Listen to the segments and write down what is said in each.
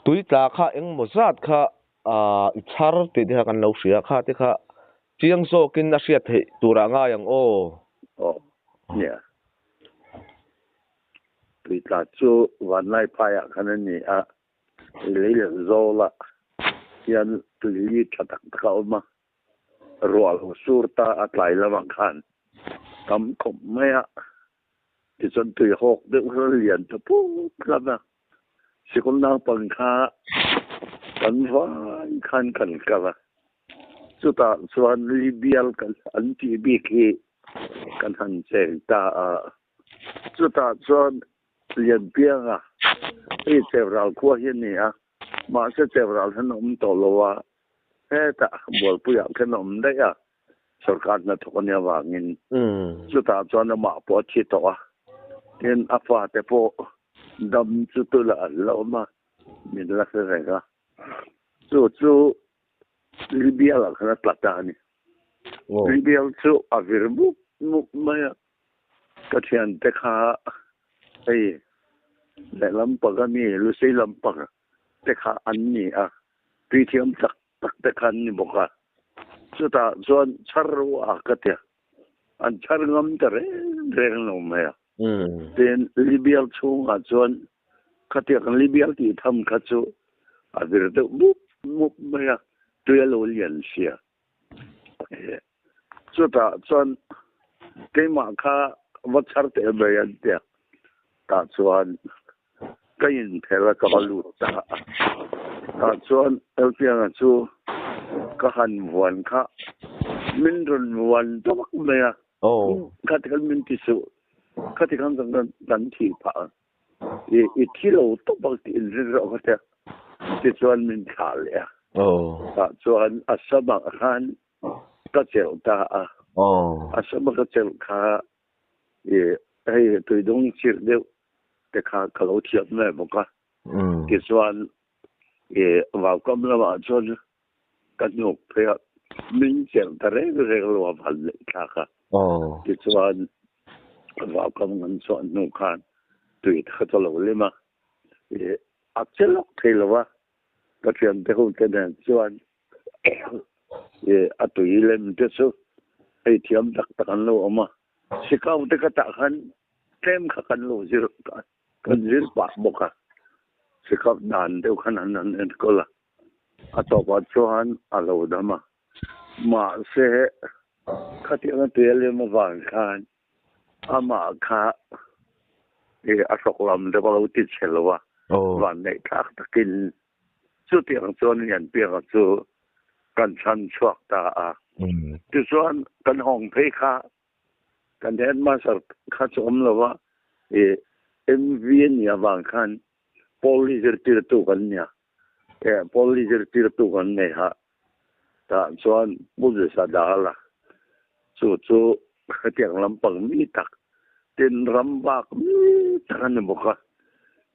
Tui tla kha engmaw zat kha i chhar tih te kha kan lo hria kha te kha chiang zawkin a hriat theih turah ngai ang aw. Aw nia. Tui tla chu vanlai phaiah khan a ni a, lei leh zawlah hian tui li tha tak tak a awm a, ruah lo sur ta a tlai lamah khan tam khawp mai a, tichuan tui hawk deuh kha lian ta puk hlawm a. Sikul naupang kha kan vai khan kan kal a, chutah chuan Libial kan an tih bik hi kan han cheng ta a, chutah chuan Lianpianga hei Chevral khua hi a ni a, mahse Chevral hian a awm tawh lo a, hetah Bualpuiah khan a awm daih a, sorkar hnathawk a nih avangin chutah chuan amah pawh a thi tawh a, tin a fate pawh dam chu tula an la awm a, min la hre reng a, chu chu Libial ah khan a tla ta a ni. Libial chu a vir mup mup mai a, ka thiante kha hei lehlam panga mi Lusei lampang te kha an ni a, puithiam tak tak te kha an ni bawk a, chutah chuan chhar ruah ka tia, an chhar ngam ta reng reng lo mai a. Tin, Libial chhungah chuan khatiang Libial tih tham kha chu a vir deuh mup mup mai a, tui a lo lian sia. Chutah chuan keimah kha va chhar teh mai an tia, tah chuan Ka inphelh a, ka va lut ta a. Tah chuan Elpianga chu ka han vuan kha, min rawn vuan tawk mai a, khati khan min ti suh, khati khan kan thih phah ang, i thi lo tawp ang tih inrin rawh ka ti a, tichuan min thlah leh a. Tah chuan a samah khan ka chelh ta a, a sama ka chelh kha hei tuidung chirh deuh te kha ka lo thiam ve bawk a. Tichuan vaukam lamah chuan ka hnuk phei a, min chelh ta reng reng lo a van leh thlak a. Tichuan vaukam kan chhuah hnu khan tui te kha chu a lo lim a, a che lawk thei lo a, ka thiante ho te nen chuan a tui lem te chu hei thiam tak tak an lo awm a, sikau te ka tah khan tlem kha kan lo zir kan zir pah bawk a, sikap dan deuh khan an han enkawl a, a tawpah chuan a lo dam a, mahse khatiang a tui a lem avang khan amah kha a hrawk lam deuh a lo ti chhe lo a, vanneih thlak takin chutiang chuan Lianpianga chu kan chhan chhuak ta a, tichuan kan hawng phei kha Kan headmaster kha chu awm lo a, i MV a nih avang khan Paul-i zirtirtu kan nia, eh Paul-i zirtirtu kan nei ha, tah chuan Pu Zisa Dala chu chu hetiang lampang mi tak, tin ram bak mi tak a ni bawk a,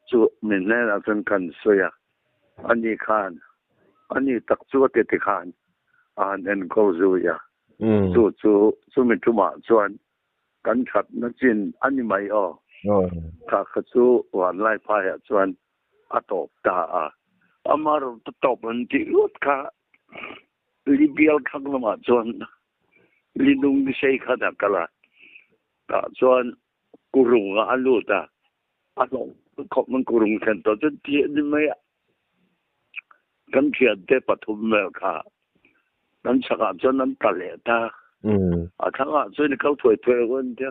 chu mi hnenah chuan kan sawi a, ani khan ani tak chu a ti tikhan a han enkawl zui a. Chu chu chumi tumah chuan kan thatna chin a ni mai aw. Kha kha chu vanlai phaiah chuan a tawp ta a. Amaherawh chu tawp an tih luat kha Libial thlang lamah chuan Linung Nisei khan a kal a. Tah chuan Kurungah a lut a. A hlawh khawp man Kurung thlen tawh chuan tih a ni mai a. Kan thiante pathum vel kha kan chakah chuan an tla leh ta. A thlangah chuan i kal thuai thuai ang an tia.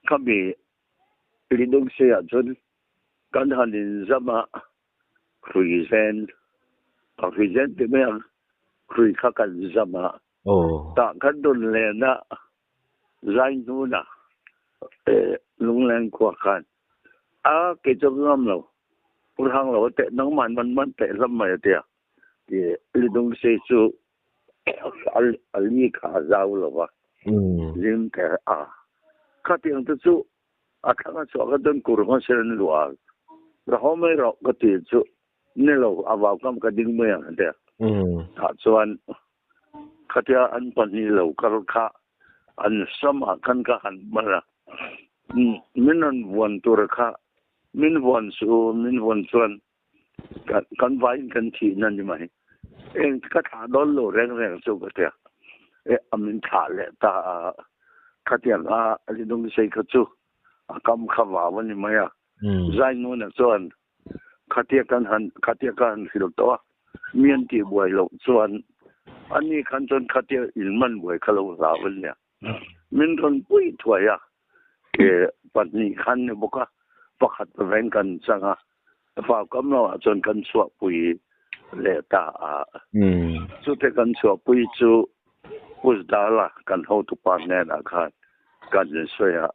Khami Lidungseah chuan kan han inzam a, hrui zen, a hrui zen ti mai ang, hrui kha kan zam a. Tah khan rawn len a, zai hnuna lungleng khua khan a kei chu ka ngam lo purhang lo teh nangmah man man teh hlam mai a tia ti lidung sei chu a li kha a zau lo va zim te a khatiang te chu a thlang a chhuah ka chuan kur nga sir an luah a ra haw mai rawh ka ti chu ni lo a vau kam ka ding mai ang a tia tah chuan Khatia an pahnih lo kal kha an samah khan ka han hman a, min rawn vuan tur kha min vuan suh u, min vuan chuan Kan vaiin kan thihna ni mai. Eng ka thlah dawn lo reng reng chu ka tia. E a min thlah leh ta a, khatiang a Lidungsei kha chu a kam kha vau a ni mai a. Zainuna chuan khatia kan han khatia ka han hrilh tawh a, mi an tih buai loh chuan ani khan chuan khatia inman buai kha lo hlau a nia. Min rawn pui thuai a, ke pahnih khan ni bawk a, pakhat veng kan chang a, vau kam lo ah chuan kan chhuahpui leh ta a. Chute kan chhuahpui chu Pusdala kan hotupa hnenah khan kan insawi a,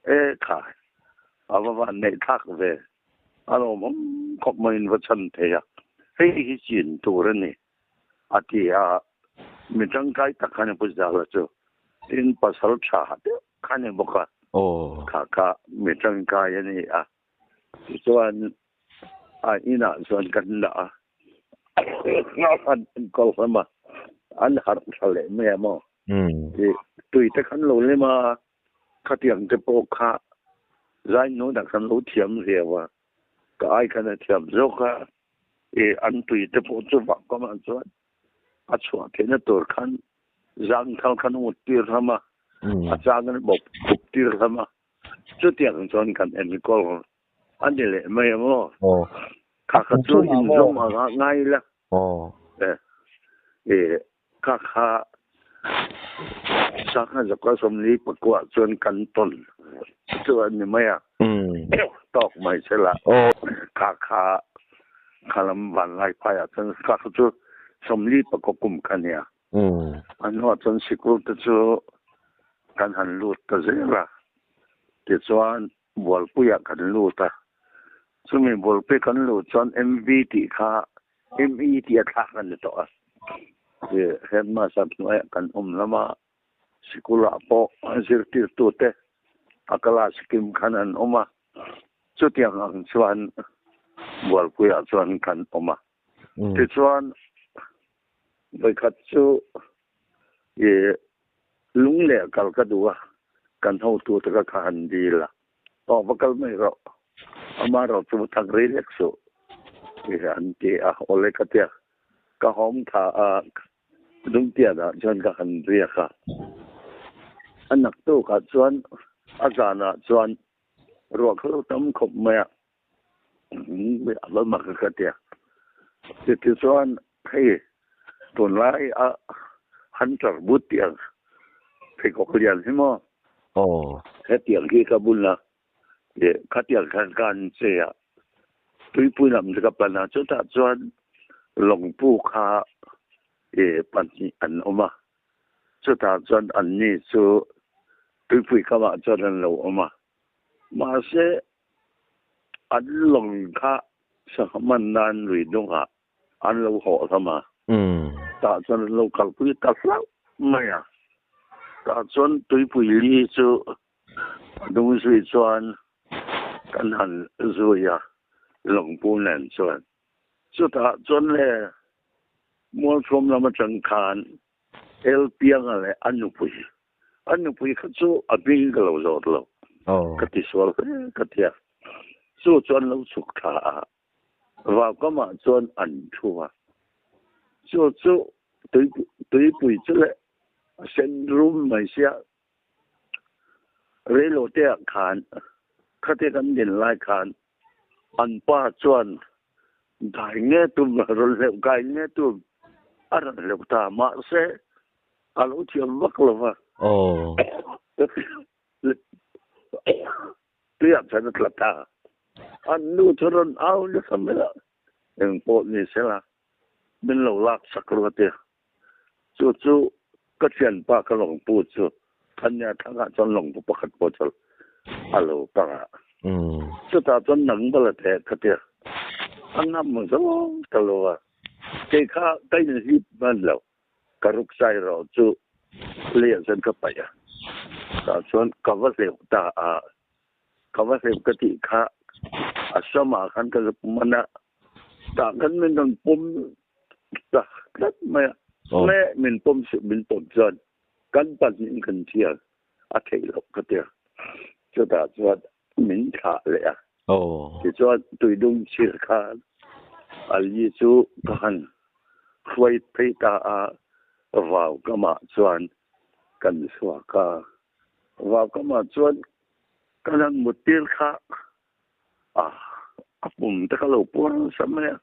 E khai, a va van neih thlak ve, a lawmawm khawp maiin va chhan thei a, hei hi chin tur a ni. A ti a, mi tangkai tak kha ni Pu Zala chu, tin pasal tha deuh kha ni bawk a, kha kha mi tangkai a ni a, tichuan a inah chuan kan dah a, an enkawl hlawm a, an harh tha leh mai a maw, tui te khan lo lem a, khatiang te pawh kha Zainuna khan lo thiam riau a, ka ai khan a thiam zawk a. I an tui te pawh chu vah kawmah chuan a chhuah theihna tur khan zangthal khan a ngut tir hlawm a, a chang in bawp khup tir hlawm a, chutiang chuan kan enkawl a ni leh mai ang aw. Kha kha chu inzawm anga ngai ila. E Kha kha sangha zakua sawmli pakua chuan kan tawn chu a ni mai a, tawk mai se la. Kha kha kha lam vanlai phaiah chuan kha kha chu sawmli pakua kum kha nia. A hnuah chuan sikul te chu kan han lut ta zel a, tichuan Bualpuiah kan lut a, chumi Bualpui kan luh chuan MV tih kha ME tih a thlak a ni tawh a. Headmaster hnuaiah kan awm lam a, sikulah pawh zirtirtute a class kim khan an awm a, chutiang ang chuan Bualpuiah chuan kan awm a. Tichuan vawikhat chu I lung leh kal ka duh a, kan hotute ka kha han dil a, aw va kal mai rawh, amaherawh chu va thak rei lek suh ti an ti a, awle ka tia, ka hawm tha a, Dungtianah chuan ka han riak a, a naktukah chuan a zanah chuan ruah kha lo tam khawp mai a, A va mak ka tia. Chutichuan hei tunlai a Hunter boot tih ang pheikhawk lian hi maw? Aw. Hetiang hi ka bun a, khatiang khan ka han che a, tuipui lam chu ka pan a, chutah chuan lawngpu kha pahnih an awm a, chutah chuan anni chu tuipui kamah chuan an lo awm a, mahse An lawng kha sangha man nan lui dungah an lo hawh hlawm a, tah chuan an lo kalpui ta hlauh mai a. Tah chuan tuipui li chu a dung zui chuan kan han zui a, lawngpu nen chuan. Chutah chuan le Mualthuam lam atang khan Elpianga leh a nupui A nupui kha chu a hming ka lo zawt lo. Ka ti sual hle ka ti a. Chu chuan lo chhuk thla a, vaukamah chuan an thu a. Chu chu tuipui chu leh a sen rum mai sia. Reiloteah khan khate kan din lai khan an pa chuan dai nge tum rawn hleuh kai nge tum a rawn hleuh ta mahse A lo thiam vak lo va. Aw. Tuiah chuan a tla ta. An nu chu rawn au nasa mai a, eng pawh ni sela min lo lak sak ru a ti. Chu chu ka thianpa ka lawngpu chu Thanya thangah chuan lawngpu pakhat pawh chu a lo kang a. Chutah chuan nang bala teh ka ti a, a ngam zawng ta lo a, kei kha ka inhlip hman lo. Ka ruk sai rawh chu leiah chuan ka paih a, tah chuan ka va hleuh ta a, ka va hleuh ka tih kha a samah khan ka zuk man a, tah khan min rawn pawm ta tlat mai a, me min pawm suh min pawm chuan kan pahnihin kan thial a theih loh ka tia, chutah chuan min thlah leh a, tichuan tuidum chhir khan. Ali chu ka han hruai phei ta a, vau kamah chuan kan chhuak a. Vau kamah chuan kan han muttir kha a, a pum te ka lo puar nasa mai a,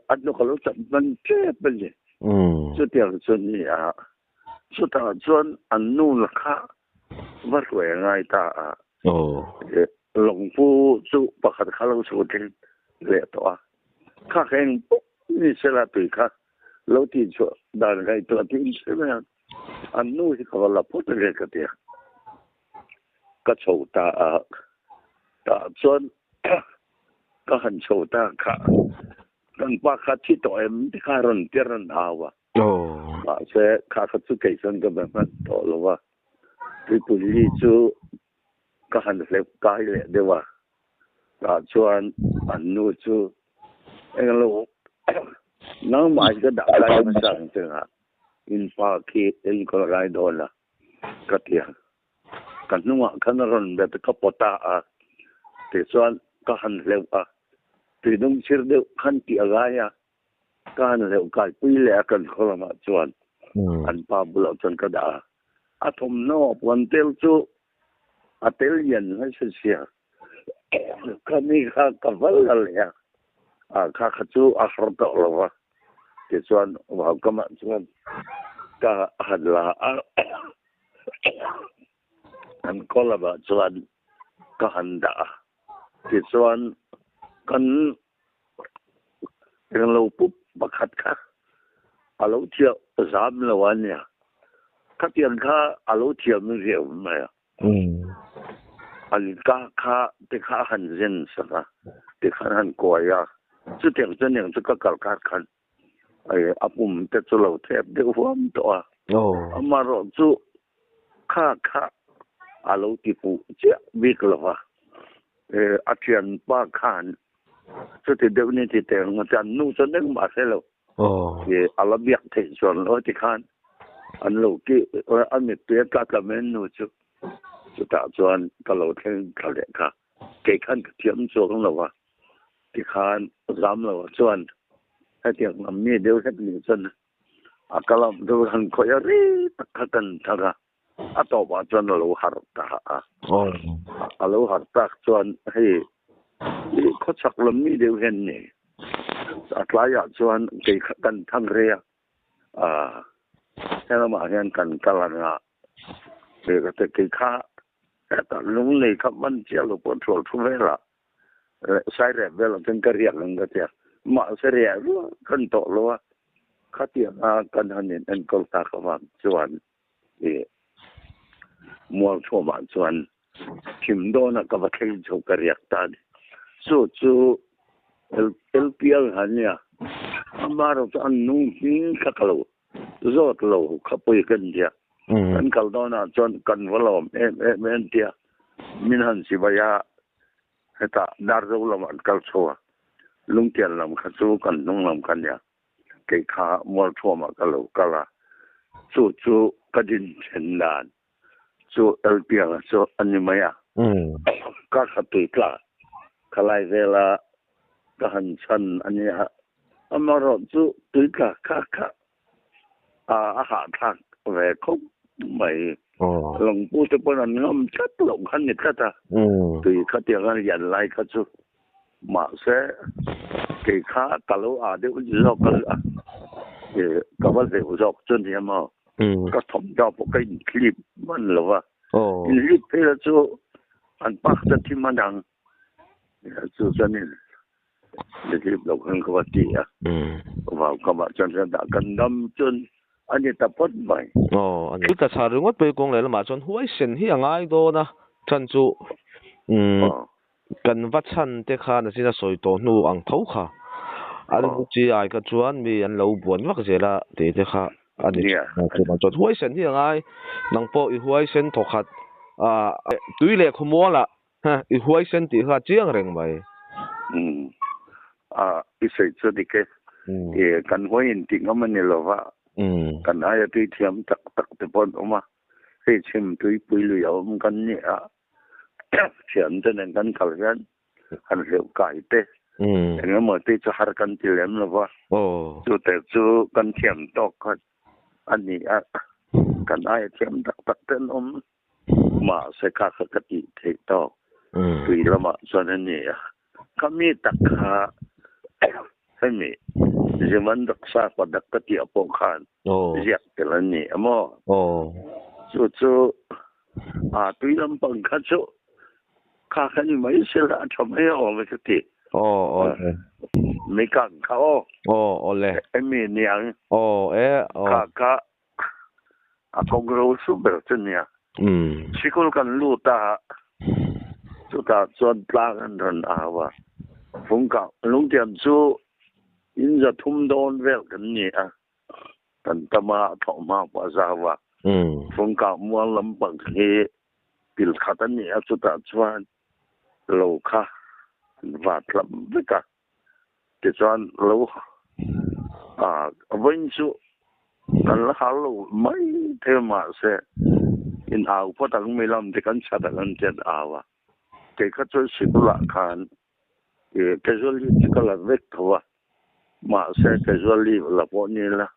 a hnu ka lo chap hman tep a ni. Chutiang chu a ni a, chutah chuan an nu la kha va hruai a ngai ta a. Lawngpu chu pakhat kha lo chho thleng leh tawh a, kha kha eng pawh ni sela tui kha lo tih chhuah dan ngaihtuah tih in hre mai a, an nu hi ka va la phawt ange ka ti a, ka chho ta a, tah chuan ka han chho ta kha kan pa kha thi tawh em ti kha rawn ti rawn au a. Mahse kha kha chu kei chuan ka be hman tawh lo va, Tripoli chu ka han hleuh kai leh deuh a, tah chuan an nu chu englo nangmah hi ka dah kai hmasa ang che nga, in pa khi enkawl rai dawn a ka ti a, ka hnungah khan a rawn bet ka pawt ta a, tichuan ka han hleuh a, tuidung chhir deuh khan tih a ngai a, Ka han hleuh kaipui leh a kan khaw lamah chuan an pa bulah chuan ka dah a. A thawmhnaw a puan tel chu a tel lian nasa sia. Ka ni kha ka val la leh a, a kha kha chu a har tawh lo va. Tichuan vaukamah chuan ka han la a, an khaw lamah chuan ka han dah a. Tichuan kan Englo pup pakhat kha a lo thiam zam lo a nia. Khatiang kha a lo thiam riau mai a. An ka kha te kha a han zen sak a, ti khan a han kuai a. Chutiang chuan eng chu ka kal khat khan a pum te chu lo thep deuh huam tawh a. Amaherawh chu kha kha a lo ti fuh chiah bik lo va. A thianpa khan chuti deuh ni ti teh ang chuan nu chuan engmah a hre lo. A la biak theih chuan lo ti khan an lo ki a mittui a tla tla mai nu chu chutah chuan ka lo thleng thla leh kha kei khan ka thiam chuang lo va tikhan zam lo chuan hetiang lam mi deuh hlek ni chuan a ka lam deuh han khawih a ri tak kha kan thak a. A tawpah chuan a lo harh ta a. A lo harh tak chuan hei i khawchhak lam mi deuh hian ni. A tlaiah chuan kei kha kan thang rei a, helamah hian kan kal ang a, kei kha hetah lung nei kha man chiah lo pawh thual thu velah Sairep velah chuan ka riak ang ka ti a, mahse riah rual kan tawh lo a, khatianga kan han in enkawl tak avang chuan i Mualthuamah chuan thim dawnah ka va thleng chho ka riak ta a ni. Chu chu LPL kha a nia, amaherawh chu an nung hming kha ka lo zawt lo kha pawi ka intia. Kan kal dawnah chuan kan va lawm em em em tia min han chibai a, hetah Darzo lamah an kal chho a, Lungtian lam kha chu kan hnung lam kha nia, kei kha Mualthuamah ka lo kal a, chu chu ka din then dan chu Elpianga chu a ni mai a, ka kha tui tla khalai vela ka han chhan a nia, amaherawh chu tui tla kha kha a hahthlak ve khawp mai. Lawngpu te pawn an ngam tlat loh kha ni tlat a, tui khatiang a lian lai kha chu. Mahse kei kha ka lo ah deuh zawk a, ka va hleuh zawk chu nia maw. Ka thawmhnaw pawh ka inhlip hman lo va, inhlip phei la chu an pak ta thi hman ang. Chu chuanin Zip lo khan ka va ti a, vau kamah chuan hian dah kan dam chuan a ni ta phawt mai. Aw, a ni. Ka chhar ringawt pawh i kawng leh lamah chuan huaisen hi a ngai dawn a, chhan chu umm kan va chhan te khan a zin a sawi tawh hnu ang tho kha an chi ai kha chuan mi an lo buan vak zel a tih te kha a ni thin. Chuan huaisen hi a ngai, nang pawh i huaisen thawkhat ah tui leh khawmualah Ha, i huaisen tih kha chiang reng mai. Umm, a, i sawi chu dik e. I kan huai in tih ngam a ni lo va, kan aia tui thiam tak tak te pawh an awm a, hei chhim tuipui lui a awm kan ni a, thiam te nen kan kal hian han hleuh kai te. Engemaw te chu har kan ti lem lo va. Chu te chu kan thiam tawk kha a ni a, kan aia thiam tak tak te an awm. Mahse kha kha ka tih theih tawk tui lamah chuan a ni a. Ka mi tak kha hemi Ziman Daksa Padak ka tih ah pawh khan ziak tel a ni a maw? Chu chu a tui lampang kha chu kha kha ni mai sela a tha mai a awm e ka ti. Mikang kha aw. Emi niang kha kha a kawng ro su ber chu nia. Sikul kan lut a, chutah chuan tlang an rawn au a. Fungkah lungtiam chu in za thum dawn vel kan ni a, kan tam a, a thawh hma pawh a zau a. Fungkah mual lampang hi pil khat a ni a, chutah chuan lo kha an vat lam vek a. Tichuan lo vawiin chu kan la hal lo mai thei mahse in au phawt ang mi lam te kan chhat ang an ti an au a. Kei kha chuan sikulah khan casual leave chu ka la vek tho a, mahse casual leave la pawh ni la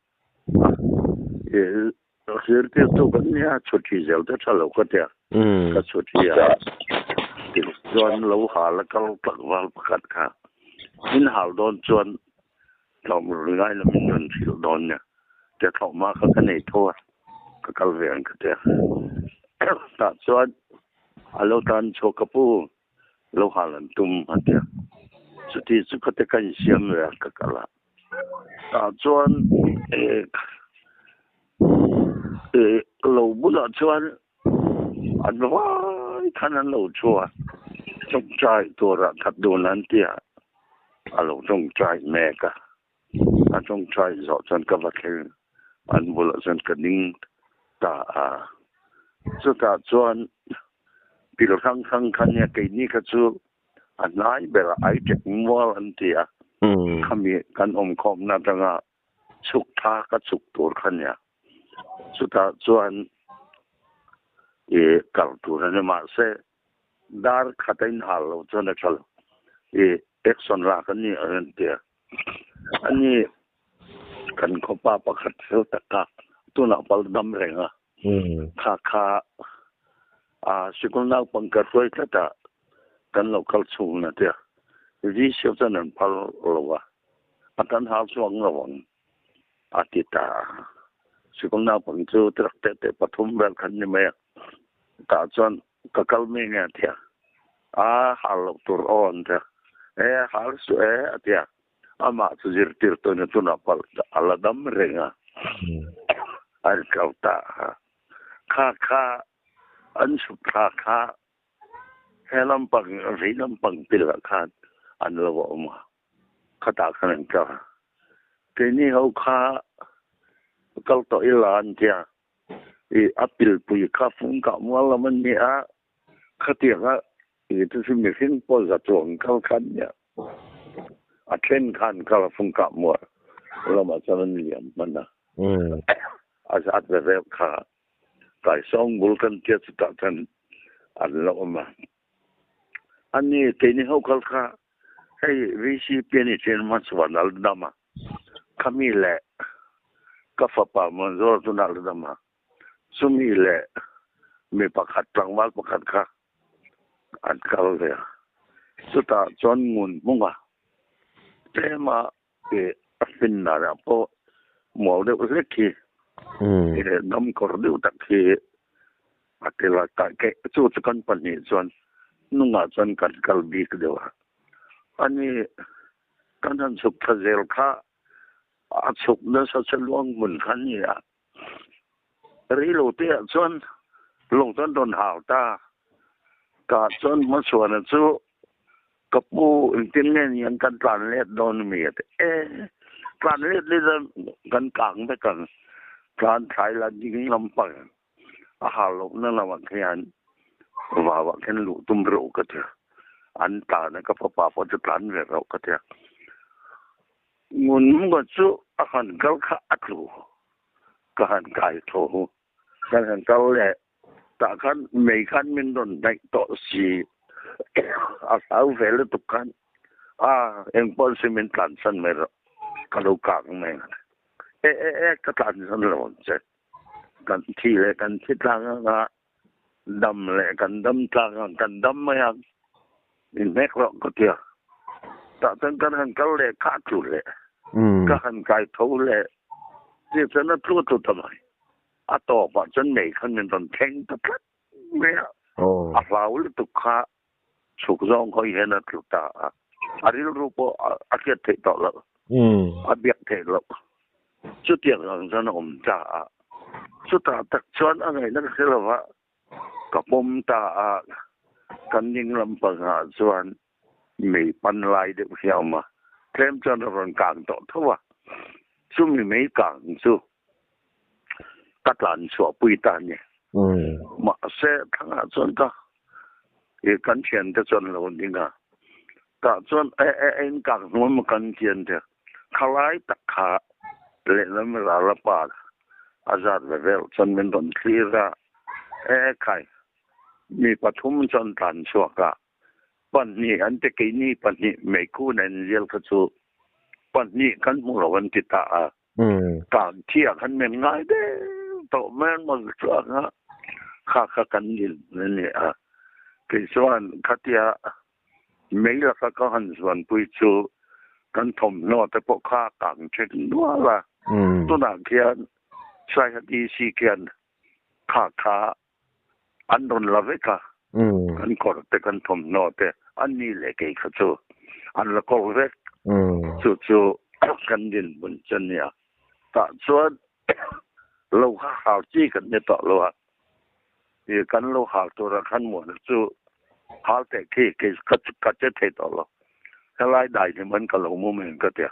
zirtirtu kan nia chhuthi zel te tha lo ka tia ka chhuthi a tichuan lo hal a kal tlangval pakhat kha min hal dawn chuan tlawm ringai lam in rawn hrilh dawn nia tia thlawhma kha ka nei tho a ka kal ve ang ka tia tah chuan a lo tan chhuak ka pu lo hal an tum a tia chuti chu ka te ka insiam ve a ka kal a. Tah chuan lo bulah chuan an vai khan an lo thu a, tawngtai turah that dun an ti a, a lo tawngtai mek a, a tawngtai zawh chuan ka va thleng an bulah chuan ka ding ta a, chutah chuan pil hrang hrang kha nia keini kha chu A hnai berah ai ṭek mual an ti a, khami kan awmkhawmna atanga chhuk tha ka chhuk tur kha nia. Chutah chuan i kal tur a ni. Mahse, dar khat a inhal lo chuan a ṭha lo. I action lak a ni a rawn ti a. Ani kan khawpa pakhat fel taka tunah pal dam reng a. Kha kha a sikul naupang ka hruai tlat a, kan lo kal chhung na tia VC chuan an phal lo a, a kan hau chuang lo ang a ti ta a. Sikul naupang chu truck te te pathum vel khan ni mai a, tah chuan ka kal mi nge a tia, a hal loh tur aw an tia, e hal suh e a tia. Amah chu zirtirtu ni tunah pawh a la dam reng a, a ri kal ta a. Kha kha an chhuk thla kha he lampang vei lampang pilah khan an lo awm a, khatah khan an kal a. Keini ho kha kal tawh ila an tia, i a pilpui kha fung kah mual lam an ni a, khatianga i chu chu mihring pawh za chuang kal khan nia. A then khan kal a fung kah mual lamah chuan an liam hman a. A zat ve vel kha kaisawng bul kan tia chutah chuan an la awm a. Ani keini ho kal kha hei VCP a ni thin hma chuan a la dam a. Khami leh ka fapa Manzor chu a la dam a. Chumi leh mi pakhat tlangval pakhat kha an kal ve a, chutah chuan ngun hmunga tlema a fin danah pawh mual deuh hlek hi dam kawr deuh tak hi a tel a, chu chu kan pahnih chuan hnungah chuan kan kal bik deuh a, ani kan han chhuk thla zel kha a chhuk nasa che luang hmun kha a ni a. Rilo te ah chuan lawng chuan rawn hau ta. Tah chuan Hmachhuana chu ka pu engtin nge ni an kan tlan let dawn ami a ti. E, tlan let let a kan kang vek ang. Tlan thlai la ding lampang a hal lohna lamah khian vauah khian luh tum reuh ka ti a. An tlan a ka fapa pawh chu tlan ve reuh ka ti a. Ngun maw chu a han kal kha a tlu ka han kai tho kan han kal leh tah khan mei khan min rawn hnaih tawh si a hlau ve lutuk khan A eng pawh si min tlan san mai rawh ka lo kang mai ang e e e ka tlan san lo ang che kan thi leh kan thi tlang anga dam leh kan dam tlang ang kan dam mai ang min hnek rawh ka tia tah chuan kan han kal leh kha tlu leh ka han kai tho leh tih chuan a tlu tlu ta mai a tawpah chuan mei khan min rawn thleng ta tlat mai a a hlau lutuk kha chhuk zawng hawi hian a tlu ta a, a rilru pawh a hriat theih tawh loh, a biak theih loh. Chutiang ang chuan a awm ta a, chutah tak chuan a ngaihna ka hre lo va, ka pawm ta a, kan ding lampangah chuan mei pan lai deuh hi a awm a, tlem chuan a rawn kang tawh tho a, chumi mei kang chu ka tlan chhuah pui ta a ni. Mahse thlangah chuan ka i kan thiante chuan lo ding a, tah chuan e e e in kak hnuai maw kan thian te khalai tak kha lehlam ral a pa a zat ve vel chuan min rawn thlir a, e e khai mi pathum chuan tlan chhuak a, pahnih an ti keini pahnih meikhu nen zial kha chu pahnih kan hmu lo an ti ta a. Kang thiah khan men ngai deuh tawh mai an mang chuang a, kha kha kan nil a ni a. Kei chuan khatia mei laka ka han zuanpui chu kan thawmhnaw te pawh kha a kang then nual a. Tunah khian Saiha DC khian kha kha an rawn la vek a, kan kawr te kan thawmhnaw te an ni leh kei kha chu an la kawr vek. Chu chu kan dinhmun chu a nia. Tah chuan lo kha hal chi kan ni tawh lo a, i kan lo hal turah khan muan chu hal teh khi kei ka che thei tawh lo. Helai dai hnim an ka lo mu mai ang ka tia.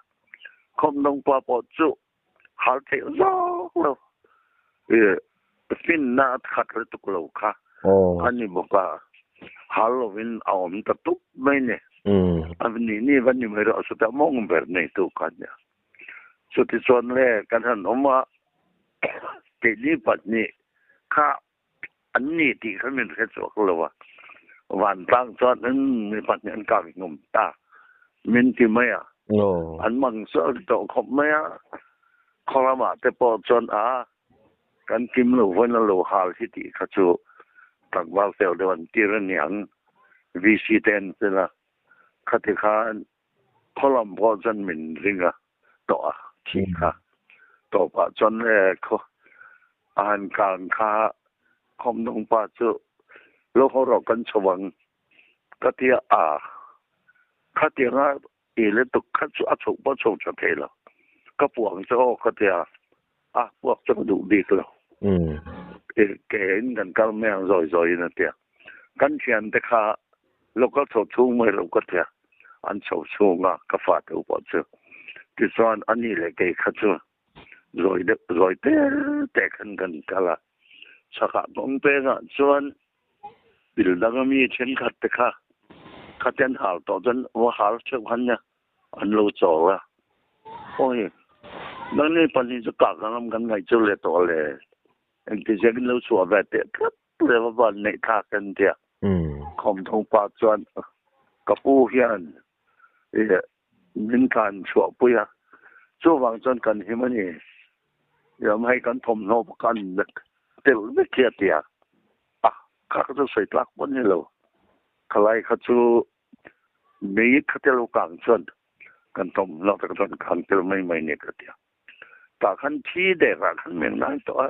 Khawmdawng pa pawh chu hal theih zawk lo i finna a khat lutuk lo kha a ni bawk a, hal lovin a awm ta tup mai ni. A ni ni va ni mai rawh chutah mawng ber neitu kha a nia. Chutichuan le kan han awm a, keini pahnih kha an ni tih kha min hre chhuak lo a, vantlang chuan mi pahnih an kak hnum ta min ti mai a, an mang sual tawh khawp mai a, khaw lamah te pawh chuan a kan kim lo vawn a lo hal hi tih kha chu tlangval fel deuh an tir a niang VC te an sela khati khan khaw lam pawh chuan min ring a tawh a thih kha tawpah chuan le khaw a han kang kha khawmnung pa chu lo haw rawh kan chho ang ka ti a a khatianga i le tuk kha chu a chhoh pawh chho tha thei lo ka puang chu aw ka ti a a puak chu ka duh bik lo ke in kan kal mai ang zawi zawi in a ti a kan thiante kha Local chho chhung mai lo ka tia, an chho chhung a ka fate u pawh chu. Tichuan a ni leh kei kha chu zawi deuh zawi te te khan kan kal a. Chhakah kawng pengah chuan pil danga mi thenkhat te kha khate an hal tawh chuan va hal theuh khan nia an lo chawl a. Awi, nangni pahnih chu kak ang kan ngaih chu le tawh le, engti ziakin lo chhuah ve teh tlat le va van neih thlak en tia. Khawmthawng pa chuan ka pu hian min tlan chhuah pui a, chuvang chuan kan him a ni. Iam hei kan thawmhnaw pawh kan tel vek hi a ti a, a kha kha chu sawi tlak pawh a ni lo. Khalai kha chu mei kha tel kang chuan kan thawmhnaw te kha chuan kan tel mai mai ni ka ti a. Tah khan thi dek ah khan min ngai tawh a.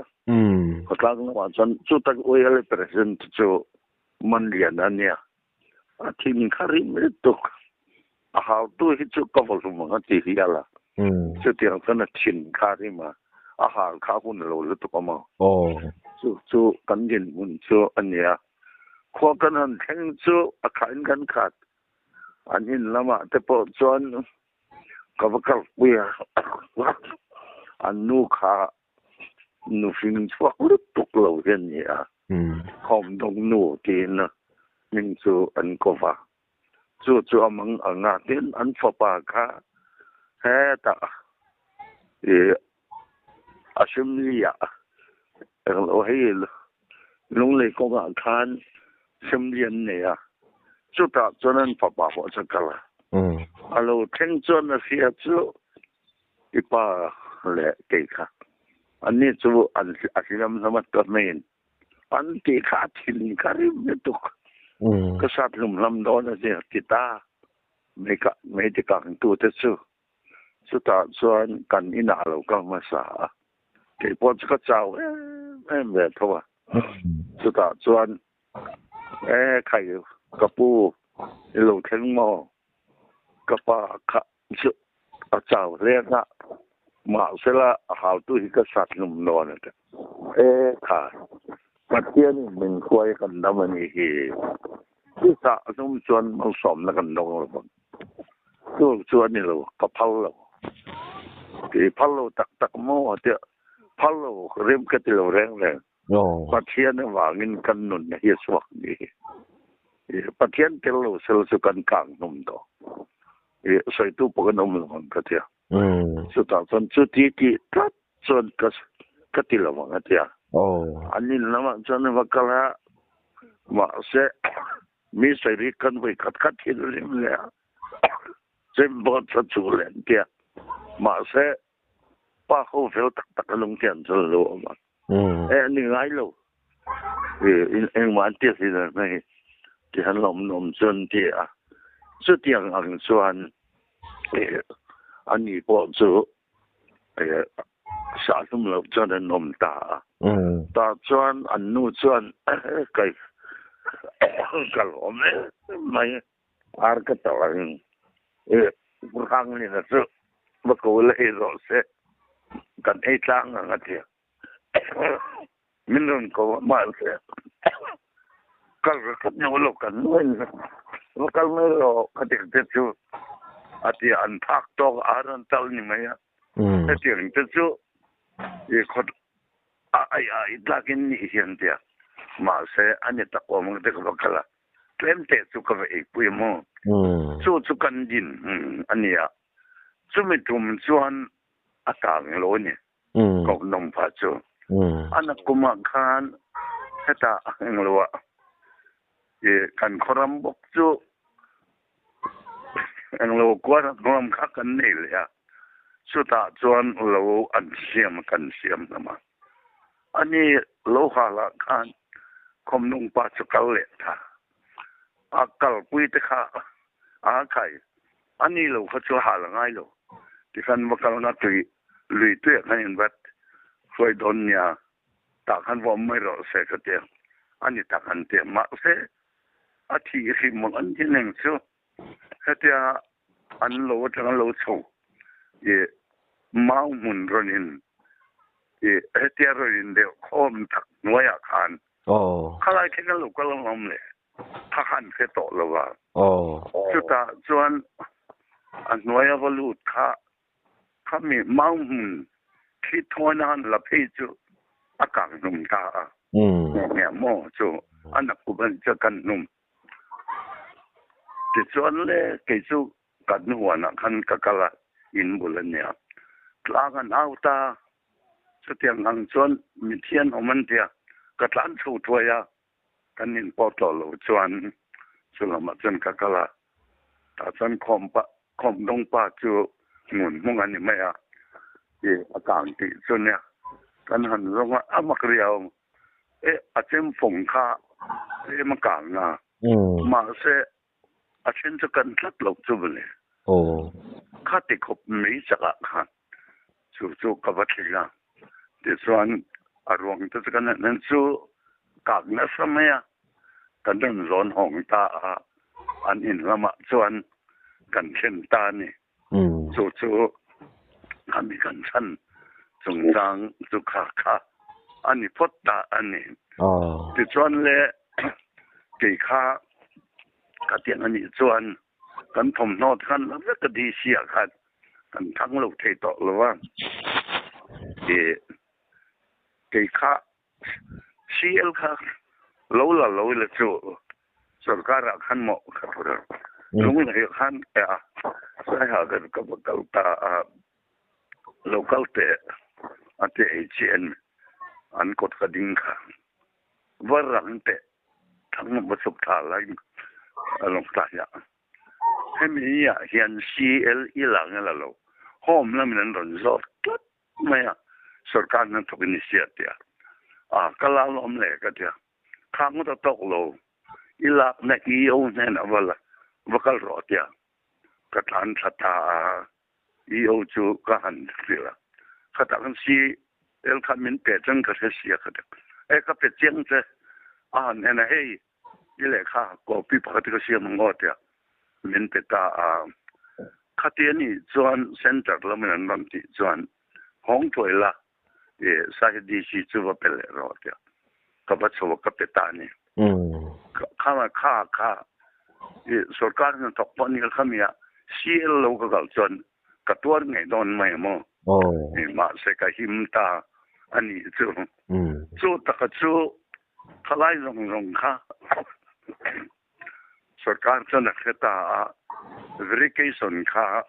Khawtlang lamah chuan chu tak OLA president chu man lian a nia. A thin kha rim lutuk. A hautu hi chu ka vaw hlum ang a ti hial a. Chutiang chuan a thin kha rim a. A hal kha a hun lo lutuk a maw. Chu chu kan dinhmun chu a nia. Khua kan han thleng chu a khain kan khat. An in lamah te pawh chuan ka va kalpui a, an nu kha nu hring chhuak lutuk lo hi a ni a, Khawmdawng nu tiin hming chu an ko va. Chu chu a mang ang a, tin an fapa kha hetah ih assembly ah englo hei Lunglei kawngah khan assembly an nei a, chutah chuan an fapa pawh chu a kal a. A lo thleng chuan a hria chu i pa leh kei kha anni chu an a hliam hlawm a ta hmeiin an tih kha a thin ka rim lutuk. Ka sat hlum hlam dawn a nia ti ta. Mei kah mei ti kangtute chu chutah chuan kan inah a lo kal hmasa a. Kei pawh chu ka chau em em ve tho a. Chutah chuan e khai ka pu i lo thleng maw? Ka pa kha chu a chau hle a, mahsela a hautu hi ka sat hlum dawn a ti. E kha Pathianin min hruai kan dam a nih hi. Chu sah hlum chuan malsawmna kan dawng lo vang. Chu chu a ni lo, ka phal lo. Ti phal lo tak tak maw a tia, phal lo rem ka ti lo reng reng. Pathian avangin kan nunna hi a chhuak ni hi. Pathian tel lo sel chu kan kang hnum tawh. Sawitu pawh kan awm lo ang ka tia. Chutah chuan chuti tih tlat chuan ka ka ti lo ang a tia. An in lamah chuan a va kal a, mahse mi sawi kan vawi khat khat hi rim leh a, chem pawh tha chu leh an tia. Mahse pa ho fel tak tak a lung te an chuan lo awm a. E an ni ngai lo. Engmah an ti si lo hei ti han la awm awm chuan an ti a. Chutiang ang chuan ani pawh chu sah hlum loh chuan an awm ta a. Tah chuan an nu chuan kai ka lawm em mai. Ar ka tawh ang e Hrang Lina chu va ko la ei rawh se kan ei tlang ang a ti a. Min rawn ko a mahse kal ka khat neuh lo kan nuain va kal mai rawh ka ti te chu a ti a an phak tawk a rawn tal ni mai a. Hetiang te chu i khawt a ai ai tlakin nih hian tia mahse a ni tak awm ang te ka va kal a. Tlem te chu ka va eipui a maw? Chu chu kan din a ni a, chumi tum chuan a tang lo a ni, koh nawm pah chu. A nakumah khan hetah a ngheng lo a, i kan khawram bawk chu englo kuar ram kha kan nei leh a, chutah chuan lo an siam kan siam hlawm a. Ani lo halah khan khawmnung pa chu kal leh ta. A kalpui te kha a khai. Ani lo kha chu hal a ngai lo. Tikhan va kal nga tui lui tuiah khan in vat hruai dawn nia. Tah khan va awm mai rawh se ka ti a. Ani tak an ti a. Mahse a thih hrim an ti neng chu. Hetia an lo atanga lo chho i mau hmun rawn in i hetia rawn in deuh khawm tak hnuaiah khan khalai thleng a lo kal ang awm le kha khan hre tawh lo va. Chutah chuan a hnuaia va lut kha khami mau hmun thli thawina han la phei chu a kang hnum ta a. Nge maw chu a nakkup an chu kan hnum. Tichuan le kei chu kan huanah khan ka kal a, in bul a nia. Tlang an au ta, chutiang ang chuan mithian awm an tia, ka tlan chho thuai a, kan in pawh tlawh lo chuan chu lamah chuan ka kal a, tah chuan khawm pa khawm dawng pa chu ngun hmung a ni mai a, i a kang tih chu nia, kan han zawng a, a mak riau. E a chem fawng kha tlem a kang a, mahse a then chu kan tlat loh chu mawle. Kha ti khawp mai chakah khan chu chu ka va thleng a, tichuan a ruang te chu kan han chu kak nasa mai a, kan rawn zawn hawng ta a, an in lamah chuan kan thlen ta a ni. Chu chu khami kan chhan chungchang chu kha kha a ni phawt ta a ni. Tichuan le kei kha ka tiang a nih chuan kan thawmhnaw te khan la vek a DC ah khan kan thang lo thei tawh lo a. Kei kha CL kha lo la lo ila chu sorkar ah khan maw ka phur a, lunglei ah khan a saiha ka ka va kal ta a, lo kal teh a ti ei chiah en an kawt ka ding kha va rang teh thang va chhuk thla lai a lawng tlai ah. Hemi niah hian CL i la nge la lo, Home lamin an rawn zawt tlat mai a, sorkar hnathawk in i sia tia. A, ka la lawm le ka tia. Kha ngawt a tawk lo, i lakna EO hnenah va la, va kal rawh tia. Ka tlan thla ta a, EO chu ka han hrilh a. Khatah khan CL khan min pe chang ka hre sia ka tia. E, ka pe chiang che, a han en a, hei I lehkha copy pakhat hi ka siam ang aw tia min pe ta a. Khati a nih chuan centre lamin an rawn tih chuan hawng thuai la i Sahid DC chu va pe leh rawh tia ka va chho a ka pe ta a ni. Kha kha kha i sorkar hnathawk pawh ni kha mi a CL lo ka kal chuan ka tuar ngei dawn mai a maw? Mahse ka him ta a nih chu. Chu taka chu Thalai zawng zawng kha sorkar chuan a hre ta a, verification kha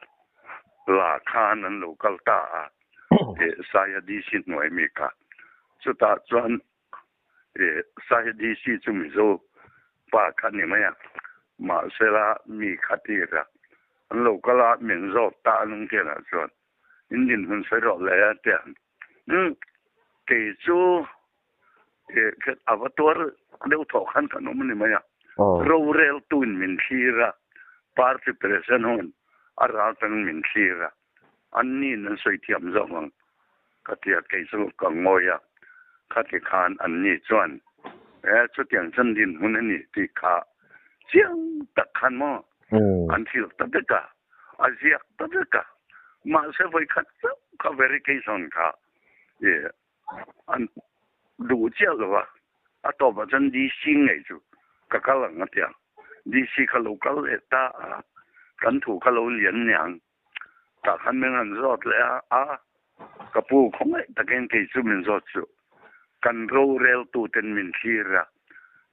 la khan an lo kal ta a, Saia DC hnuai mi kha. Chutah chuan Saia DC chu Mizo pa kha ni mai a, mahsela mi kha tir a, an lo kal a, min zawt ta a nung thianah chuan in dinhmun sawi rawh le a ti a. Kei chu A va tuar deuh thawh khan kan awm a ni mai a. Roreltuin min thlir a, party president hun a ral tangin min thlir a, an niin an sawi thiam zawk ang ka ti a, kei chu ka ngawi a, khati khan an ni chuan e chutiang chuan dinhmun a ni tih kha chiang tak khan maw an thlir ta vek a, a ziak ta vek a, mahse vawikhat chauh kha verification kha An duh chiah lo a, a tawpah chuan DC ngei chu ka kal ang a ti a. DC kha lo kal leh ta a, kan thu kha lo lian niang. Tah khan min rawn zawt leh a, a, ka pu khawngaih takin kei chu min zawt suh. Kan roreltuten min thlir a,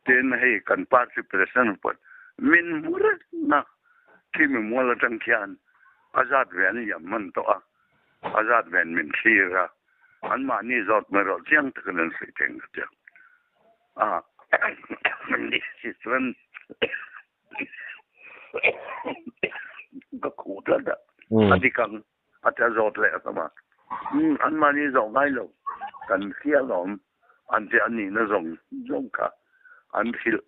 tin hei kan party president pawh min hmu reng a, khi mimual atang khian a zat ve an liam hman tawh a, a zat ven min thlir a. Anmahni zawt mai rawh chiang takin an sawi thei ang ka tia. A ni chuan ka khuh tlat a, a dik ang a tia zawt leh a tam a. Anmahni zawh ngai lo kan hria alawm an tia a nihna zawng zawng kha an hrilh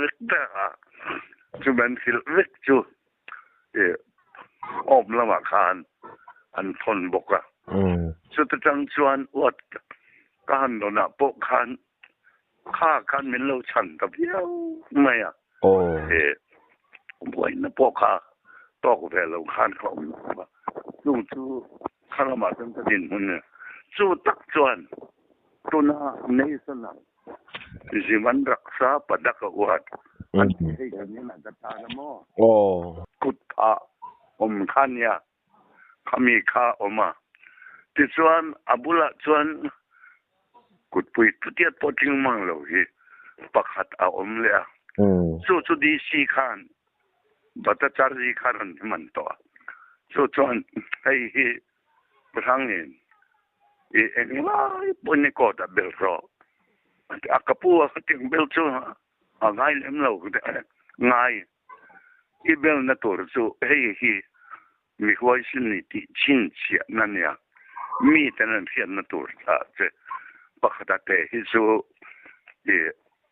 vek ta a. Chumi an hrilh vek chu awm lamah khan an thawn bawk a. Chuta tang chuan uat ka han rawnah pawh khan kha khan min lo chhan ta viau mai a. Buaina pawh kha tawk ve lo khan ka awm lo a. Chung chu kha lamah chuan ka dinhmun a. Chu tak chuan tuna nation-ah Jivan Raksha Padak a uat an ti hei kan inah ka tan a maw? Kut ah awm kha nia, khami kha awm a. Tichuan a bulah chuan kutpui thutiat pawh tling mang lo hi pakhat a awm leh a. Chu chu DC khan Bhattacharjee kha rawn hman tawh a. Chu chuan hei hi Hrangin i englai pawhin i court ah bel rawh a ti a, ka pu a tiang bel chu a ngai lem lo ngai i belna tur chu hei hi mi huaisin ni tih chhinchhiahna nia miten an hriatna tur thla che pakhat a te hi chu i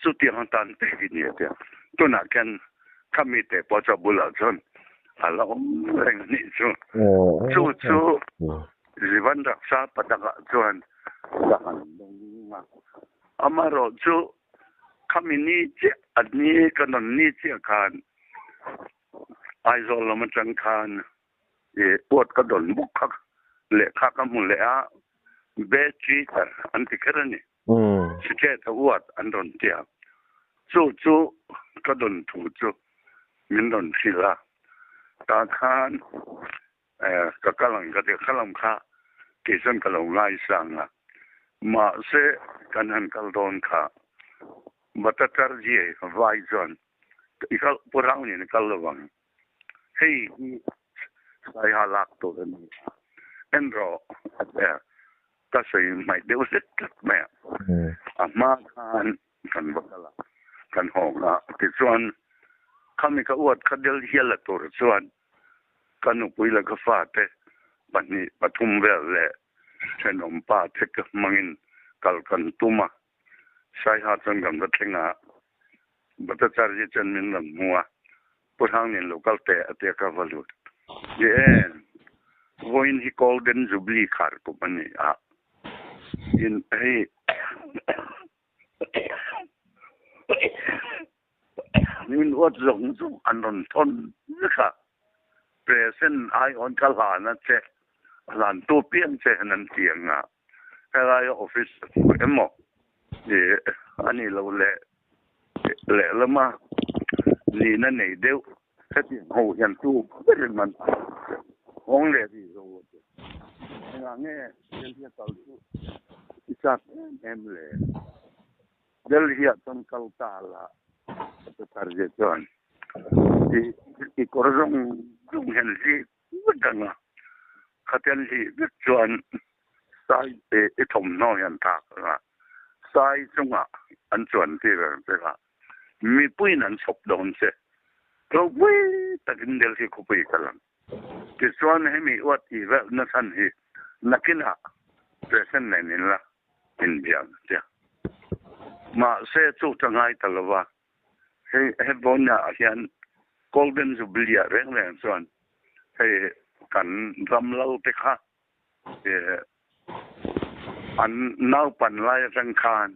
chutiang atan te hi ni a tia tunah khian khami te pawh chu a bulah chuan a la awm reng a nih chu. Chu chu Jivan Raksha Padak-ah chuan ka han dawng a. Amaherawh chu khami ni chiah a ni ka nawn ni chiah khan Aizawl lam atang khan i uat ka dawn bawk kha lehkha ka hmu leh a, battery an ti kher a ni. State a uat an rawn ti a, chu chu ka dawn thu chu min rawn hrilh a, tah khan ka kal ang ka ti a, ka lam kha kei chuan ka lo ngaisang a, mahse kan han kal dawn kha Bhattacharjee vai chuan i kal Pu Rangin i kal lo vang, hei hi Saiha lak tur a ni a, en rawh a ti a. Ka sawi hmaih deuh hlek hlek mai a, a hma khan kan va kal a, kan hawng a, tichuan khami ka uat kha Delhi a la tur chuan. Ka nupui leh ka fate pahnih pathum vel leh thenawm pa te ka hmangin kal kan tum a. Saiha chuan kan va thleng a, Bhattacharya chuan min rawn hmu a, Pu Hrangnin lo kal teh a tia ka va lut. Ni e, vawiin hi Golden Jubilee khar kum a ni a, in hei Min huat zawng zawng an rawn thawn vek a, Present aiawn ka hlan a che, a hlantu piang che hian an ti ang a, helaia office a thu emaw a nih loh leh lehlama nihna nei deuh hetiang ho hian tu berin an hawng leh rih zo a ti. Engah nge Delhi a kal chu i chak em em le? Delhi ah chuan kal ta la a ti thar zia chuan i kawr zawng zawng hian hlih vek ang a, khatian hlih vek chuan sai i thawmhnaw hian thlak ang a, sai chungah an chuan tir ang che kha mipuiin an chhawp dawn che. Ropui takin Delhi khawpui kal ang. Tichuan hemi uat i velh na chhan hi nakinah present nen in la inbiak che. Mahse chu ta ngai ta lo va, hei he vawiinah hian Golden Jubilee ah reng reng chuan hei kan ram lal te kha an naupan lai atang khan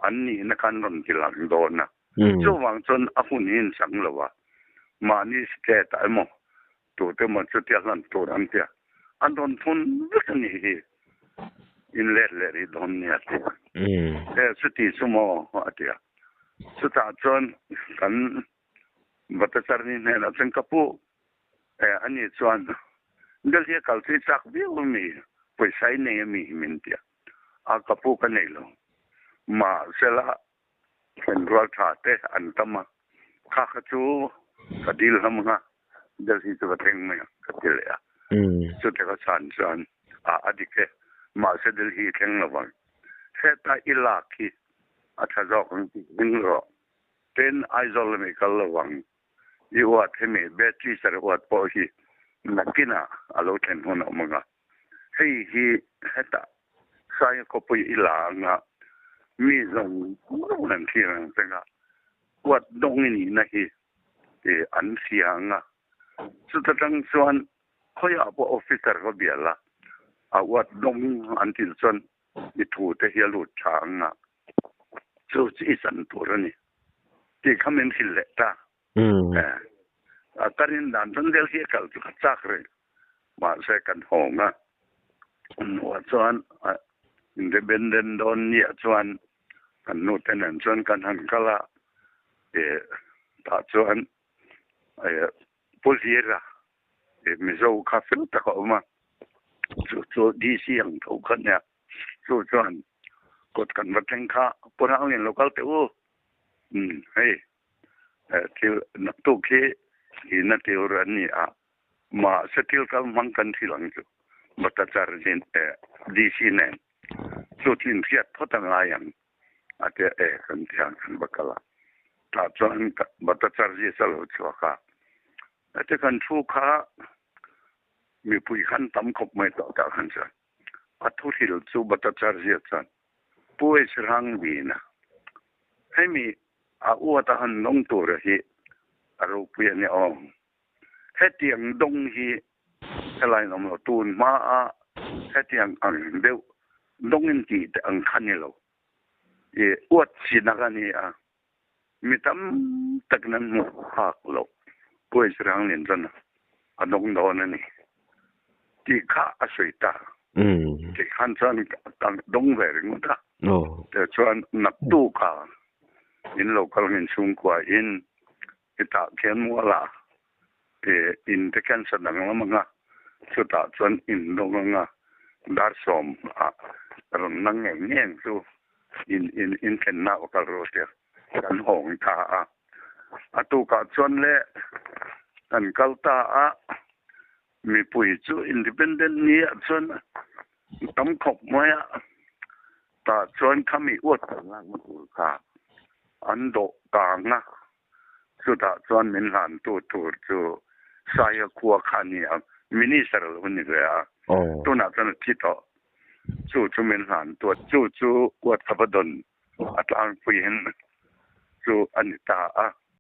an nihna khan rawn ti lang dawn a. Chuvang chuan a hun hi in chang lo a, mahni state ah emaw tute emaw chutia hlan tur an tia, an rawn thun vek a nih hi, in let leh rih dawn nia a ti a. E chuti chu maw a ti a. Chutah chuan kan Bhattacharya hnenah chuan ka pu e ani chuan Delhi a kal chu i chak viau ami, pawisa i nei ami min ti a. A ka pu ka nei lo. Mahsela thlenrual tha te an tam a, kha kha chu ka dil hlawm ang a, Delhi chu ka thleng mai ang ka ti leh a. Chute ka chhan chuan a a dik e, mahse Delhi i thleng lo vang. Heta i lak hi a tha zawk ang tih hming rawh. Tin, Aizawl lam i kal lo vang. I uat hemi battery sar uat pawh hi nakinah a lo thlen hun a awm ang a. Hei hi hetah Saia khawpui i la anga mi zawng zawng an thlir ang changa huat dawng i nihna hi an hria anga chuta tang chuan khawiah pawh officer va bia la a uat dawng an tih chuan i thu te hi a lut tha anga chu chu i chan tur a ni tih kha min hrilh leh ta. A ka rin dan chuan Delhi a kal chu ka chak reng. Mahse kan hawng a, hnuah chuan independent dawn niah chuan kan nute nen chuan kan han kal a, tah chuan Pu Hlira Mizo kha fel tak a awm a, chu chu DC ang tho kha nia, chu chuan kawt kan va thleng kha Pu Hranglen lo kal teh u, hei thil naktuk hi ina tir an ni a, Mahse thil kal hmang kan thil ang chu Bhattacharya DC nen chu thin hriat phawt a ngai ang a tia e kan ti ang kan va kal a. Tah chuan Bhattacharya chu a lo chhuak a, heti kan thu kha mipui khan tam khawp mai tawh tah khan chuan a thu hril chu Bhattacharya chuan Pu H Rangvina hemi a uat a han lawng tur hi a ropui a ni aw. Hetiang dawng hi helai in awm lo. Tun hmaa hetiang ang deuh dawng in tih te ang kha ni lo. I uat chinak a ni a, mi tam takin an hmuh phak loh Puai Sirang chuan a dawng dawn a ni tih kha a sawi ta. Tih khan chuan ka dawng ve ringawt a. Tichuan naktuk-ah in lo kal ngin chhungkua in Hetah khian mualah in te khian sa danglam anga, chutah chuan in dawng anga dar sawm ah rawn na ngei ngei ang chu in in in thlenna aw kal rawh tia kan hawng ta a. A tukah chuan le kan kal ta a, mipui chu independent ni ah chuan tam khawp mai a, tah chuan khami uat kan lakna tur kha an dawh kang a. Chutah chuan min hlantu tur chu Saia khua kha a ni a, Minister a lo ni ve a. Tunah chuan a thi tawh. Chu chu min hlan tu a, chu chu kuat ka va dawn a tlangpuiin chu a ni ta a.